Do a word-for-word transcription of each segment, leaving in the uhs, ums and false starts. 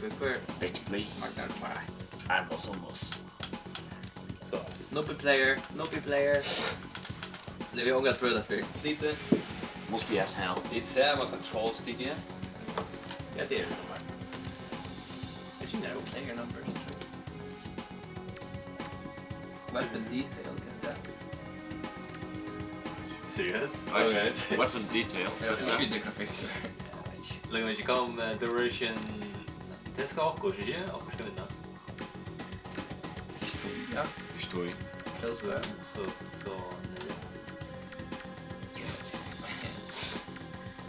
Hvar? Bitch, please. Magnar nummar eitt. I'm also boss. So, noob player, noob player. Nei, vit hava ongantíð prøvað tað fyrr. Dite. Must be as hell. Dite, sær hvat controls, Dite. Ja, tað er nummar. Eg sigi, no player numbers, trúgvi eg. Weapon detail, get that. Seriøst? Alright. Weapon detail. Ja, tað er ikki grafikk. Lat meg ikki koma, eh, duration. Tað skal okkurt, ikki? Okkurt skal vinna. Ikki tey. Ja. Ikki tey. Kills them. So, so, nei.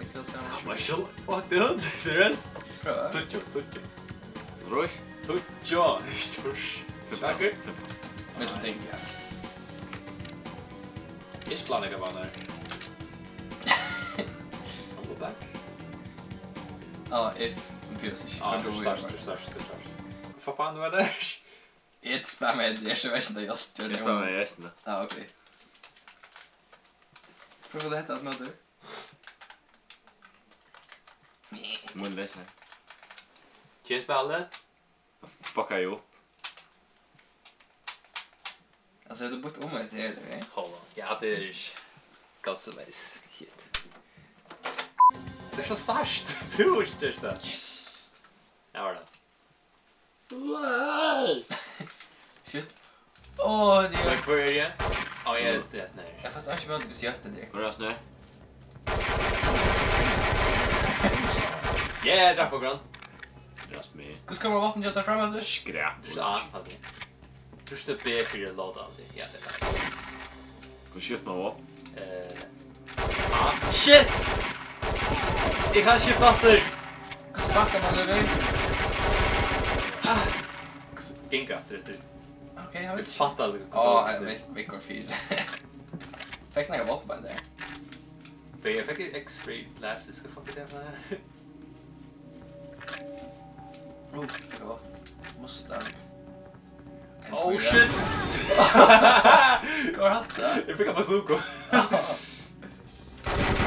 Kills them. Marshall, fuck, dude. Seriøst? Prøva. Tíggju, tíggju. Trýss? Tíggju, ikki trýss. Fimtan. Snakkar? Fimtan. Millum ting, ja. Ikki planleggja banar. I'm go back. Ah, if. Hon behøvist ikki. Ah, tú start, tú start, tú start. Hvat faen var tað? Eg spammaði hetta her, so eg veit ikki um tað hjálpti. Eg spammaði restina. Ah, ok. Prøva hetta aftur. Mín lesni. Tjent spælið. Fucka eg upp. Altso, hevur tú býtt um hetta her, ok? Hold on. Ja, tað er ikki gott so nice. Shit. Tað er so sterkt. Tú hevur ikki gjørt tað. Yes. Ja, var tað. Shit. Åh, tað er... Men hvar er eg? Á, eg er, tað er sånn her. Eg fekk ikki møta, hvussu gjørt tað er. Hvar er sånn her? Yeah, drap okkurt. Just me. Hvussu kemur vápnið hjá sær fram eftir? Skrap. Trýst A, haldi. Trýst B fyri at loada, haldi. Ja, tað er tað. Hvussu skiftir man vápn? Eh, A. Shit! Eg kann skifta aftur! Hvussu bakkar man yvir? Ah! Hvussu gongur aftur eftir? Ok, eg veit ikki. Eg fattar aldri. Á, eg veit, veit hvat fyri. Fekk nakað vápn har. Fekk, eg fekk X-ray glasses, hvat fuck er tað fyri? Oh, fekk eg vápn. Mustang. Oh, shit! Hvar er hatta? Eg fekk ein bazooka.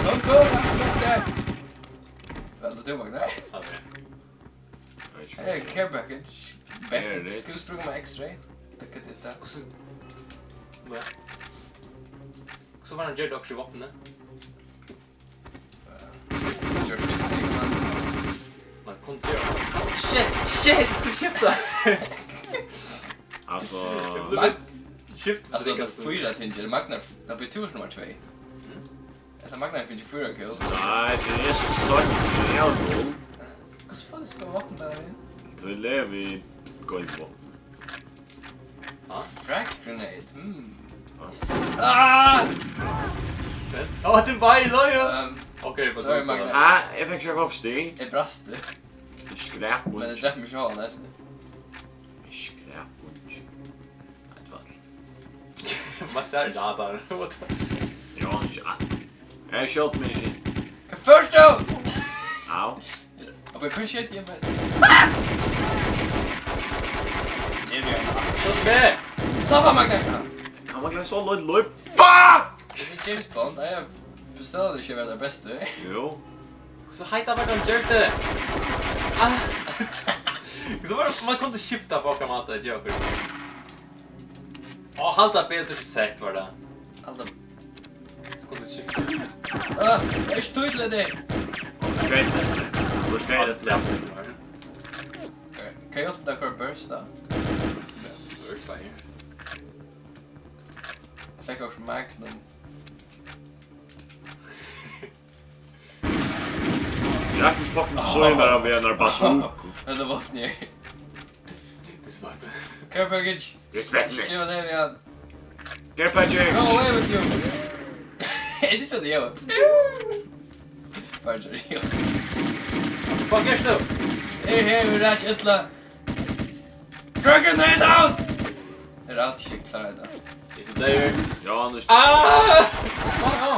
Don't go, don't go there. Vel, tað var tað. Ok. Hey, care package. Back it. Hvussu brúkar man X-ray? Look at it. Hvussu? Ja. Hvussu var hann gjørdi okkurt í vápnið? Eh, gjør fyrst ting, man. Man kundi gjørt. Shit, shit, skal skifta. Altso. Eg blívi... Skift. Altso, tað er fýra ting, er Magnar, tað blívur túsund nummar tvey. Mm. Ella Magnar fekk fýra kills. Nei, tað er so søtt, tað er jú. Hvussu faen skal vápn bara inn? Tað er við goymvápn. Ha? Frag grenade, hmm. Ha? Ah! Á, tað var í lagi! Um, ok, sorry, Magnar. Ha, eg fekk ikki gott stig. Eg brast. Eg skrap. Men eg drap meg sjálv næstan. Eg skrap. Nei, tað var alt. Man sær radarn. What the... Ja, hann skjøt. Eg skjót meg ikki. Hvat fyrst tú? Au. Ok, hvat skjøt eg meg? Eg vil... Skjót meg! Ta frá meg, Magnar! Hann var so lít, lít. Fuck! Tað er James Bond, eg bestemdi ikki at vera bestur. Jú. Hvussu heita var hann gjørdi? Ah. Hvussu var tað, man kundi skifta á okkara máta, Joker? Á, halda B, so sett var tað. Halda. So kundi skifta. Ah, eg er ikki týdligur. Skjót. Skjót. Kann eg hjálpa tær at koyra burst, tá? Burst fire. Eg fekk okkurt Magnum. Eg rakti fucking søgnar av ein bazooka. Hetta vápnið her. This weapon. Care package. This weapon. Skriva ned igjen. Care package. Go away with you. Er tað ikki tað, jú? Bara gjør, jú. Hvat gert tú? Eg hevur rætt illa. Frag grenade out! Rætt, ikki klára hetta. Is it there? Ja, nú... Ah! Spar á!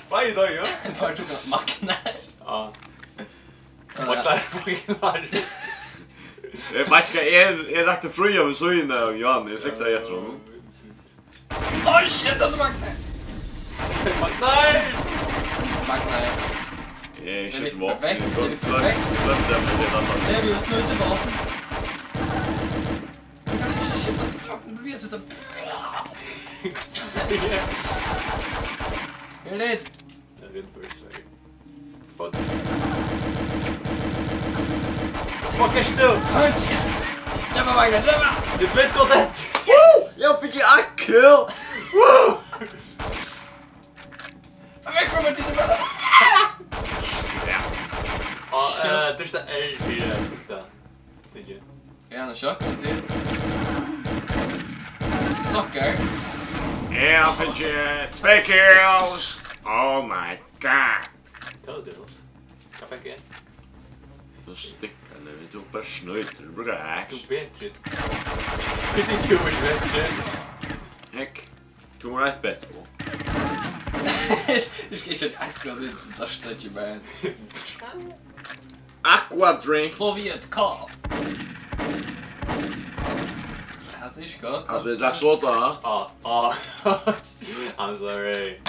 Hva er tað, ja? Bara tók hann Magnar. Ja. Magnar, fucking Magnar. Eg veit ikki hvat, eg, eg rakti frí av síðuna av Johan, eg siktaði eftir honum. Oh shit, hann er Magnar! Magnar! Magnar. Eh, skifti vápn. Vekk, vekk, vekk, vekk. Gloymdi at meta annað. Nei, vit eru snøggt í vápn. Eg kann ikki skifta til fucking, vit eru so. Her er det. Ja, det er bare svær. Fuck. Fuck, er støv. Punch. Drepa meg, drepa. Det er tvei skott, ett. Yes! Yo, biggie, I kill. Woo! Vekk fra meg, Peter Pan! Ja. Og, eh, du skal R fyra sikta, tenker jeg. Er han en shotgun til? Sucker. Yeah, bitch. Fake kills. Oh my god. Tell the girls. Hva fikk jeg? Nå stikker han, men du bare snøyter, du bruker axe. Du vet det. Hvis ikke du vet det. Heck. Tú ert eitt betri. Tú skal ikki eitt skot inn, so der støkki bara. Aqua drink. Soviet call. Hatta er ikki gott. Altso, eg drakk soda. Ah, ah. I'm sorry.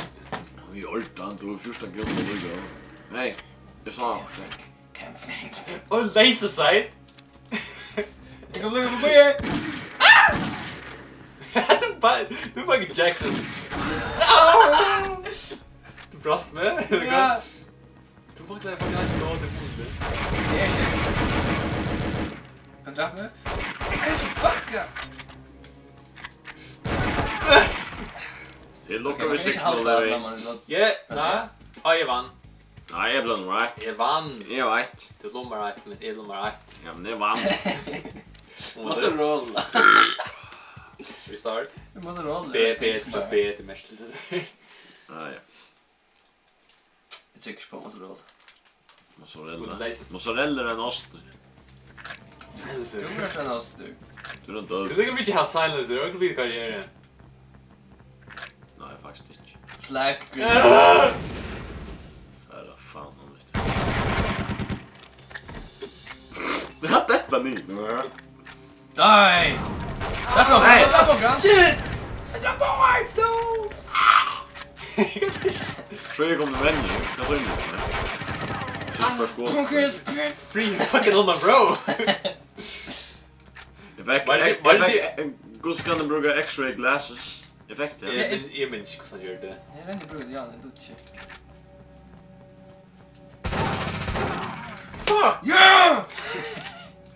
Í ordan, tú hevur fjúrtan kills líka. Hey, eg sá hann. Camping. Og laser sight. Eg kom líka forbi her. Ah! Du ba-, du fucking Jackson. Ah! Du brast meg. Ja. Du fucking, fucking har skade på det. Eg er ikki. Kann drepa meg? Eg kann ikki bakka. Tað er nokk. Ok, man kann ikki halda at man er so. Yeah, nei. Á, eg vann. Nei, eg bleiv nummar eitt. Eg vann. Eg veit. Tú ert nummar eitt, men eg eri nummar eitt. Ja, men eg vann. Motorola. Restart. Motorola. B, B, B, B, det meste. Ah, ja. Eg trúgvi ikki á mozzarella. Mozzarella. Mozzarella er ein ostur. Silencer. Tú ert ein ostur. Tú ert ein død. Tú liggur ikki her, silencer. Eg vil vita hvat eg eri. Nei, faktiskt ikki. Flag green. Ah! Fara fan, hann veit. Det har dett meg nú. Die! Nei! Shit! Eg eri bara, no! Trý er komin til venju. Hvat er tað? Sist par skot. Free fucking on the bro! Eg fekk, eg fekk, hvussu kann eg brúka X-ray glasses? Eg fekk tað. Eg, eg, eg minnist ikki, hvussu hann gjørdi tað. Eg royndi at brúka tað, ja, eg dugdi ikki. Fuck! Yeah!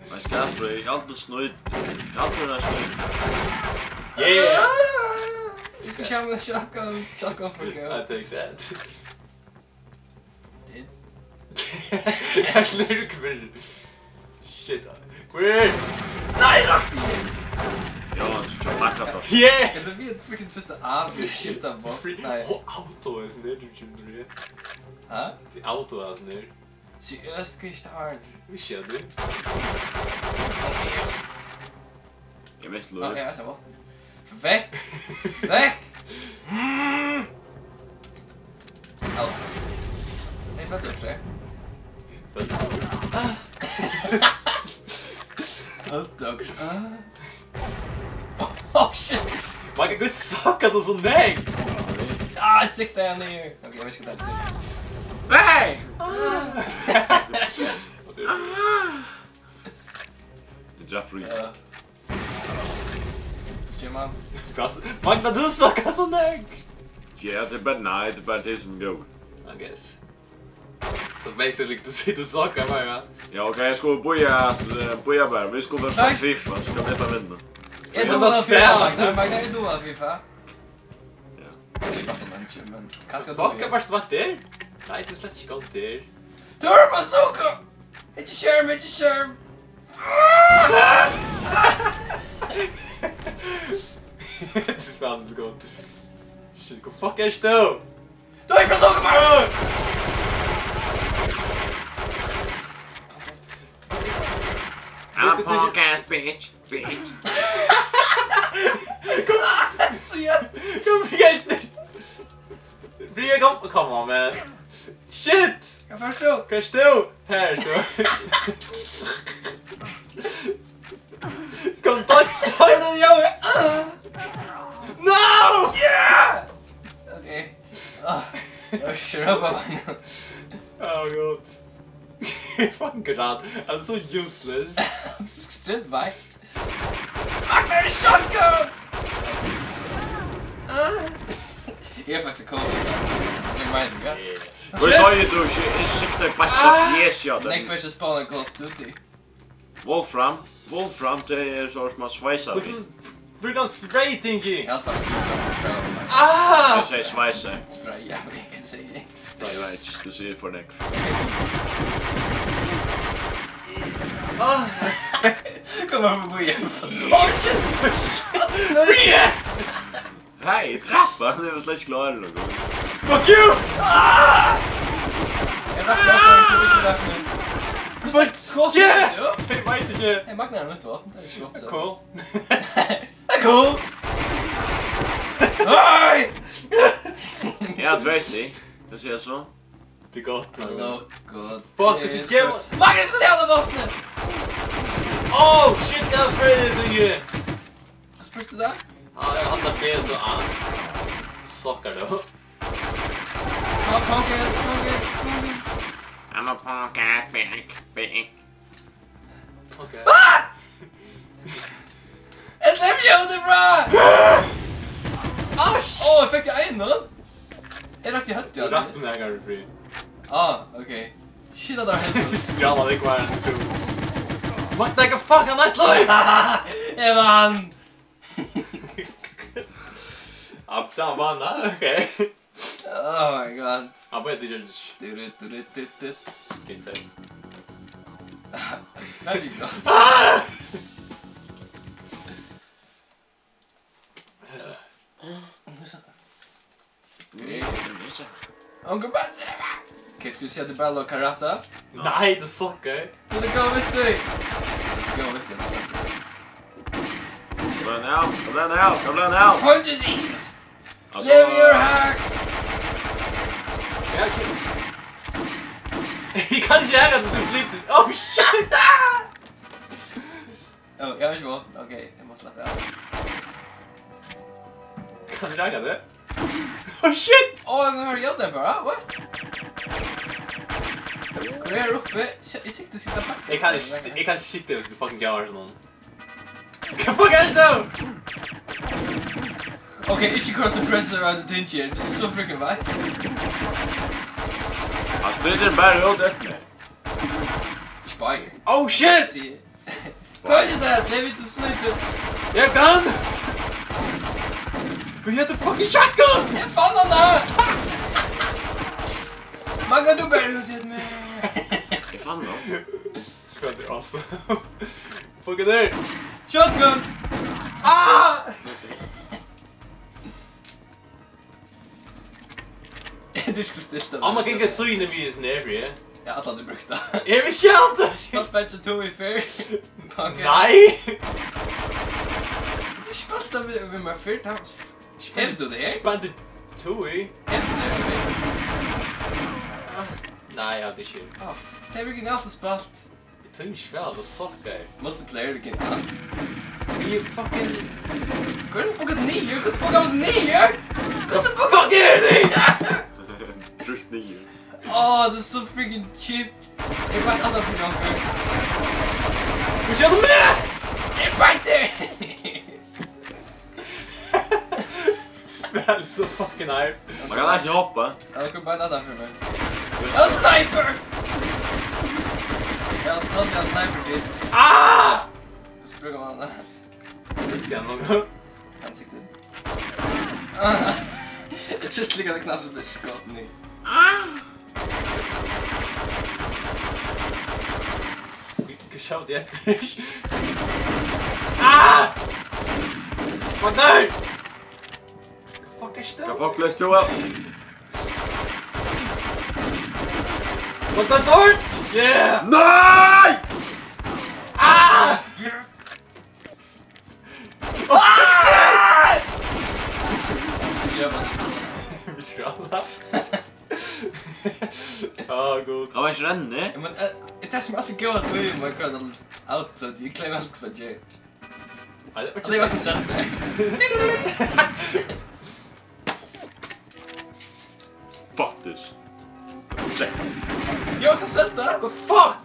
Veitst tú hvat, Freyr? Eg haldi, tú snýt. Eg haldi, tú er ein snýt. Yeah! Tú skal sjá meg shotgun, shotgun for go. I take that. Tit. Eg lurki fyri. Shit. Hvør er? Nei, rakti ikki! Ja, hann skal pakka tað. Yeah! Eg vil freaking trýsta av, eg skifti bort. Free. Nei. Hó, auto er sånn der, du kjenner det. Hæ? Det er auto er sånn der. Seriøst, hvat er det her? Visste du? Ok, yes. Eg misti lív. Ok, eg sá vopn. Vekk! Vekk! Mm. Alt. Hey, føddi okkurt, eh? Føddi. Ah. Føddi okkurt. Ah. Oh, shit! Man kann ikki saka tað so nógv! Ah, sikta hann niður. Ok, eg veit ikki hvat tað er. Hey! Ah. Eg drap Free. Ja. Skjema. Brast. Magna, tú sakar so nógv! Ja, tað er bara, nei, tað er bara tey sum er góð. I guess. So basically, tú situr og sakar meira. Ja, ok, eg skal bíða, eh, bíða bara. Vit skulu spæla FIFA, so skal vit vinna. Eg dugi at spæla FIFA, Magna, Magna, eg dugi at FIFA. Ja. Eg spæli mann ikki, men kanska. Fuck, eg bara vant her. Nei, tú slett ikki kom til. Turbo Zuko! Ikki skjerm, ikki skjerm! Hetta spæl er so gott. Shit, hvat fuck er støv? Tú ert frá Zuko, maður! I'm a punk ass bitch. Kom, kom, kom, kom, Brian, kom, come on, man. Shit! Hvar ert tú? Hvar ert tú? Her ert tú. Kom, touch, touch. No! Yeah! Ok. Ah, eg skrapa bara nú. Ja, Oh god. Fucking god. I'm so useless. Straight by. Fuck, there is shotgun! Ah. Eg eri faktiskt cool. Eg meini, ja. Shit! Eg sikti beint á fjesið á tær. Nick versus Paul in Call of Duty. Wolfram, Wolfram, tað er so sum at sveisa við. This is freaking spray, Tinky! Eg helt faktiskt, tú sa spray. Ah! Eg sigi sveisa. Spray, ja, eg kann siga. Spray, right, tú sigur for nógv. Ah! Kom her, my boy. Oh, shit! Shit! Hey, trappa! Hann er slett ikki klárur, sko. Fuck you! Ah! Eg rakni ofta, eg trúði ikki, eg rakni. Hvussu skot? Yeah! Eg veit ikki. Hey, Magnar er nýtt vápn. Tað er ikki vápn, so. Cool. Tað er cool. Hey! Ja, tvey stig. Tað sigur eg so. Tað er gott, man. Look good. Fuck, hvussu gevur man? Magnar, eg skuldi hava tað vápnið! Oh, shit, eg havi breytt tað, Tinky. Hvussu brúkti tú tað? Ah, eg haldi B, so A. Suckar tú. Ah, punk ass, punk ass, punk ass. I'm a punk ass, big, big. Ok. Ah! Eg sleppi ikki út herfrá! Ah! Áh, sh- Ó, eg fekk tað eina. Eg rakti høvdið á tær. Tú rakti nakar, Frí. Ah, ok. Shit, tað var helviti. Skrælan, eg var ein trú. What the fuck, hann ætlaði? Eg vann! Absa, vann, ok. Oh my god. Hann bara, tað er just Duru, duru, duru, duru. Gentag. Very good. Ah! Onkel Betsy! Ok, skal vi si at det bare lå karate? Nei, det sukker. Det er gøy, vet du. Gøy, vet du, det sukker. Kom igjen, Al. Kom igjen, Al. Kom igjen, Al. Punches ears. Live your heart. Ja, shit. Eg kann ikki hava at tú flyttir. Oh, shit. Oh, eg havi ikki vápn. Ok, eg má slappa av. Kann eg raka teg? Oh, shit! Ó, eg kann gjørt tað bara. What? Hvar er uppi? Eg sikti, sikti. Eg kann ikki, eg kann ikki sikta viss tú fucking gjavar sånn. Hvat fuck er det så? Ok, ikki cross suppressor av the danger. Det er så freaking veit. Han støter bare ut etter meg. Spire. Oh shit! Hva er det så? Det er vidt å slutte. Jeg kan! We have the fucking shotgun! Jeg fann han da! Magnar, tú bare ut etter meg. Jeg fann han. Spreader også. Fuck it there! Shotgun! Ah! Du skal stille deg. Om man kan ikke syne mye nerver, ja. Ja, at du brukte det. Jeg vil ikke ha det! Spalt badge to i før. Nei! Du spilte med, med meg før, da. Hevur tú tað her? Spent to í. Hevur tú tað her? Ah, nei, eg havi ikki. Ah, f-, tað er virkiliga alt spælt. Eg tími ikki spæla, tað sukkar. Multiplayer er genialt. Eg fucking Hvussu bukast niður? Hvussu bukast niður? Hvussu bukast niður? Trýst niður. Á, tað er so freaking cheap. Eg veit alt fyri onkur. Tú skjót meg! Eg veit tað! Spæl so fucking hard. Man kann eisini hoppa. Ja, tú kann bara nada fyri meg. Just. Ja, sniper! Ja, totally a sniper, dude. Ah! Hvussu brúkar man tað? Hygg hann, man. Ansiktið. Ah! Eg trýsti líka á knappin, bleiv skotin í. Ah! Hvat sá tað eftir? Ah! Hvat er? Hvat fuck er tað? Hvat fuck leist tú av? What the torch? Yeah! Nei! Ah! Ah! Vit skrála. Á, gud. Hann var ikki renni. Ja, men, eh, eg taki meg altíð góða tíð, um at koyra alt out, so eg gloymi alt, hvat eg geri. Nei, tað var ikki, tað var ikki sant, nei. Fuck this. Check. So søtt, da. What the fuck?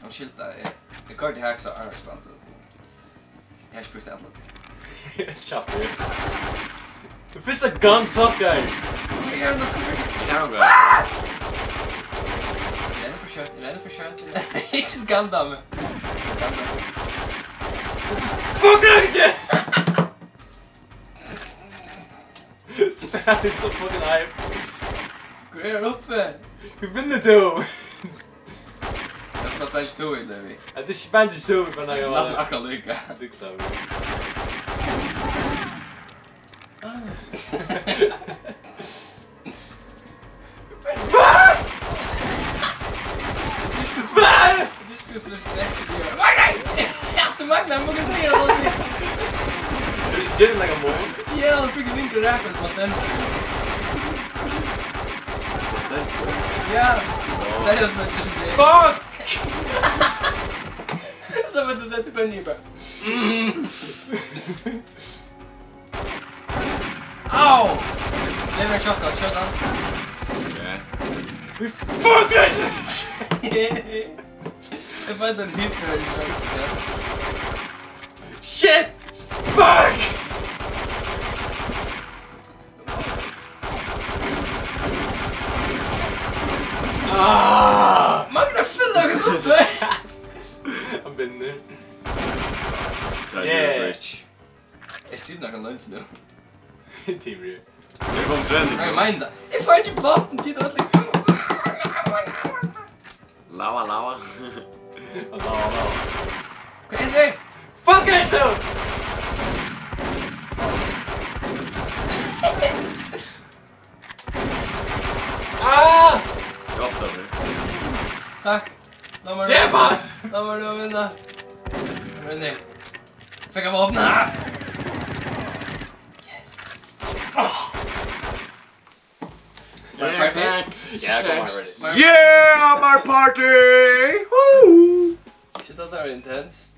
Umskylda, eg, eg koyrdi hacksaw, hann spældi. Eg havi spurt alla. Kjaftur. The fist of gun sucker. Eg er nokk fyri. Eg er nokk. Eg er nokk for skjótt, eg er nokk for skjótt. Ikki Gundam. Gundam. This is fucking. That is so fucking hype. Hvar er uppi? Hvar vinnur tú? Eg skal spæla Banjo Tooie, Levi. Ja, tað er ikki Banjo Tooie, men tað er næstan akkurát líka. Tað er klart. Ah. What? Diskus, diskus, diskus, nei! Ja, tú magnar, má eg siga tað? Ger tað like a move? Ja, hann fekk ein ringur rakar sum hann stendur. Sum hann stendur? Ja. Seriøst, men ikki siga. Fuck! So veit tú, sett í brenni bara. Au! Levi ein shotgun, skjót hann. Ja. Fuck it! Eg fái sovorðið hit her, ja. Shit! Fuck! Ah! Magnar, fyll okkurt upp, tú! Hann vinnur. Yeah. Rich. Eg skrivi nakað langt nú. Tímir. Eg kom trend. Eg meini tað. Eg fái ikki vápn til tað. Lava, lava. Lava, lava. Hvat er tað? Fuck it, tú! Ah! Hjálp mær. Takk. Lat mær, Stefan! Lat mær nú vinna. Lat mær inn. Fekk hann opna. Yes. Ah. Var tað party? Ja, kom her, ready. Yeah, my party! Woo! Shit, tað var intens.